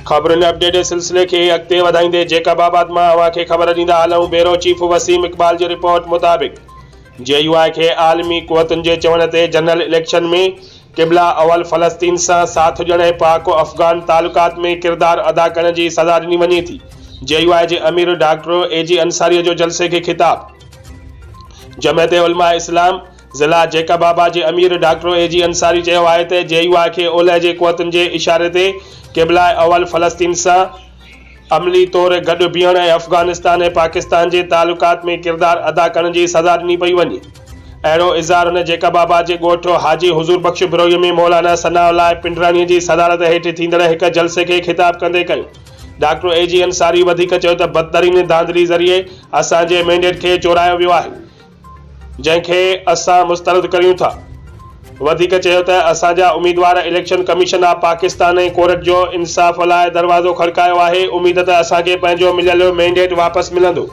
خبرن اپڊيٽ جي سلسلي کي اڳتي وڌائيندي جيڪب آباد مان اوهان کي خبر ڏيندا هلون بيورو چيف وسيم اقبال جي رپورٽ مطابق جي يو آء کي عالمي قوتن جي چوڻ تي جنرل اليڪشن ۾ قبله اول فلسطين سان ساٿ ڏيڻ ۽ پاڪ افغان تعلقات ۾ ڪردار ادا ڪرڻ جي سزا ڏني وڃي ٿي جي يو آء جي امير ڊاڪٽر اي جي انصاري جو جلسي کي خطاب جمعيت علماء اسلام ضلع جيڪب آباد جي امير ڊاڪٽر اي جي انصاري چيو آهي ته جي يو آء کي اولهه جي قوتن جي اشاري تي قبله اول فلسطين سان عملي طور گڏ بيهڻ ۽ افغانستان ۽ پاڪستان جي تعلقات ۾ ڪردار ادا ڪرڻ جي سزا ڏني پئي وڃي. اهڙو اظهار هن جيڪب آباد جي ڳوٺ حاجي حضور بخش بروهي ۾ مولانا ثناء الله پنڊراڻي جي صدارت هيٺ ٿيندڙ هڪ جلسي کي خطاب ڪندي ڪيو. ڊاڪٽر اي جي انصاري وڌيڪ چيو ته بدترين ڌانڌلي ذريعي اسان جي مينڊيٽ کي چورايو ويو آهي. جنهن کي اسان مسترد ڪريون ٿا. وڌيڪ چيو ته اسان جا اميدوار election commission of Pakistan ۽ court جو انصاف لاء دروازو کڙڪايو آهي، اميد ته اسان کي پنهنجو مليل مينڊيٽ واپس ملندو.